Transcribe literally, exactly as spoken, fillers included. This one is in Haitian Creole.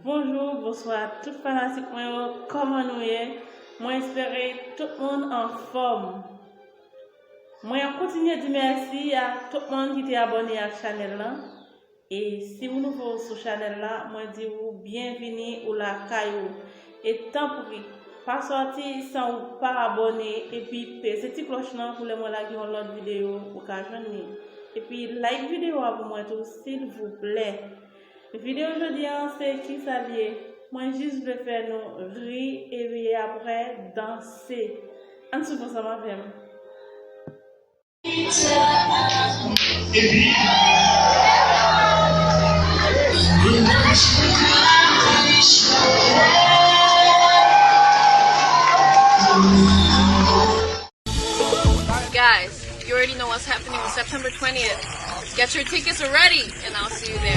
Bonjou, bonswa tout fanatik mwen yo, kòman nou ye? Mwen espere tout moun anfòm. Mwen ap kontinye di mèsi a tout moun ki te abòne ak chanèl lan. E si ou nouvo sou chanèl la, mwen di ou byenvini ou lakay ou. E tanpri, pa sòti san ou pa abòne epi peze ti klòch lan pou lè mwen lage yon lòt videyo ou ka jwenn li. Epi like videyo a pou mwen tou silvouplè. Videyo jodi an se kisa l ye? Mwen jis vle fè nou ri epi apre danse. Ann swiv ansanm avè m. Guys, you already know what's happening on September twentieth. Get your tickets ready, and I'll see you there.